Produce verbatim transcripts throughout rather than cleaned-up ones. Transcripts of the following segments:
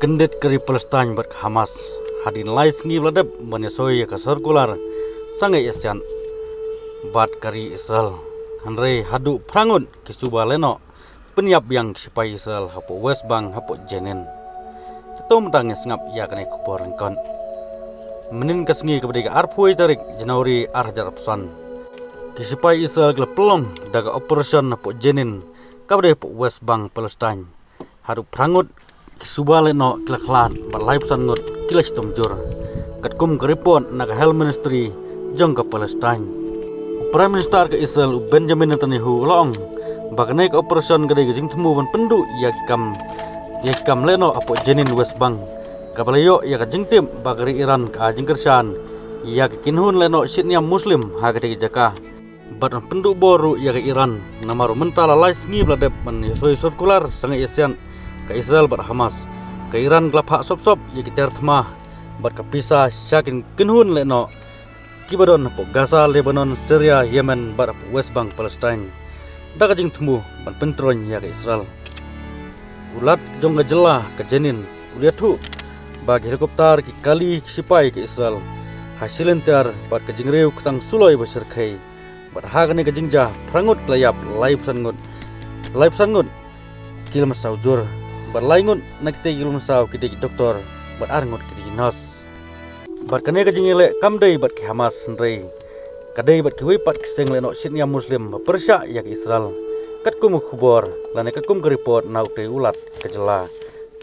kyndit ka ri Palestine bad ka Hamas hadien lai sngi ba la dep ban ïasoi ïa ka circular sangeh ïasiat bad ka ri Israel. Hynrei haduh phra ngut ki suba lehnoh pynïap biang ki sipai Israel hapoh West Bank, hapoh Jenin. Te to mynta ngin sngap ïa kane ka khubor ryngkat. Mynnin ka sngi kaba dei ka arphew tarik January ar hajar arphew san, ki sipai Israel ki la pynlong da ka operation hapoh Jenin kaba dei hapoh West Bank Palestine. Haduh phra ngut ki suba lehnoh ki la khlad bad laiphew san ngut ki la shitom jur, katkum ka report na ka Health Ministry jong ka Palestine. U Prime Minister ka Israel u Benjamin Netanyahu u la ong ba kane ka operation ka dei ka jingthmu ban pynduh ïa ki kam, ïa ki kam lehnoh hapoh Jenin, West Bank, kaba la ïoh ïa ka jingtip ba ka ri Iran ka ai jingkyrshan ïa ka kynhun lehnoh shiit niam Muslim ha katei ka jaka. Bad ban pynduh bor ruh ïa ka Iran, namar mynta la lai sngi ba la dep ban ïasoi circular sangeh ïasiat ka Israel bad Hamas. Ka Iran ka la phah sop sop ïa ki tiar thma bad ka pisa sha ki kynhun lehnoh kiba don hapoh Gaza, Lebanon, Syria, Yemen bad hapoh West Bank Palestine, da ka jingthmu ban pyntroiñ ïa ka Israel. U Lat jong ka jylla ka Jenin u la ïathuh ba ki helicopter ki kali ki sipai ka Israel ha shi lynter bad ka jingriew ka tang suloi ba shyrkhei. Bad ha kane ka jingjia phra ngut ki la ïap, laiphew san ngut, laiphew san ngut ki la mynsaw jur, bad lai ngut na kitei ki la mynsaw ki dei ki doktor bad ar ngut ki dei ki nurse. Bad kane ka jingïaleh kam dei bad ki Hamas, hynrei ka dei bad kiwei pat ki seng lehnoh shiit niam Muslim ba pyrshah ïa ka Israel, katkum ka khubor lane katkum ka report na utei u Lat ka jylla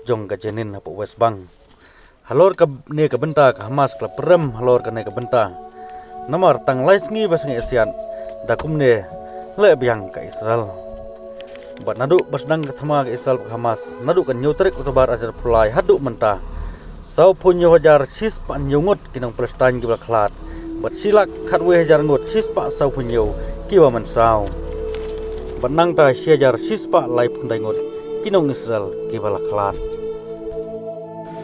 jong ka Jenin hapoh West Bank. Halor kane ka bynta ka Hamas ka la pyrem halor kane ka bynta, namar tang lai sngi ba sangeh ïasiat da kumne leh biang ka Israel. Bad naduh ba sdang ka thma ka Israel bad ka Hamas, naduh ka hynñiew tarik October ar hajar arphew lai haduh mynta, sawphew hynñiew hajar shispah hynñiew ngut ki nong Palestine kiba la khlad, bad shi lak khatwei hajar ngut shispah sawphew hynñiew kiba mynsaw. Bad nangta shi hajar shispah laiphew khyndai ngut ki nong Israel kiba la khlad.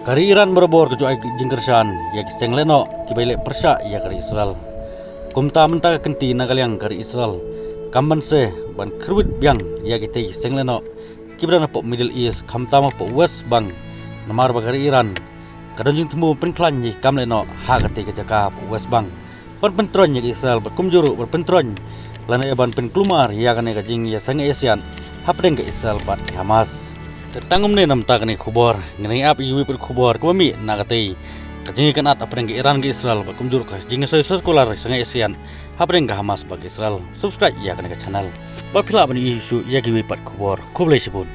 Ka ri Iran barabor ka ju ai jingkyrshan ïa ki seng lehnoh kiba ïaleh pyrshah ïa ka ri Israel. Kumta mynta ka kynti na ka liang ka ri Israel kam banse ban kyrwit biang ïa kitei ki seng lehnoh kiba don hapoh Middle East, khamtam hapoh West Bank, namar ba ka ri Iran ka don jingthmu pynkhlaiñ ïa ki kam lehnoh ha katei ka jaka hapoh West Bank ban pyntroiñ ïa ka Israel bad kumjuh ruh ban pyntroiñ lane ban pynkulmar ïa kane ka jingïaseng ïasiat hapdeng ka Israel bad ka Hamas. Te tang kumne na bynta kane ka khubor, ngin ïa ap ïa kiwei pat ki khubor kiba mih na katei ka jingïakynad hapdeng ka Iran ka Israel bad kumjuh ruh ka jingïasoi circular seng ïasiat hapdeng ka Hamas bad ka Israel. Subscribe ïa kane ka channel ba phi lah ban ïohi shuh ïa kiwei pat ki khubor. Khublei shibun.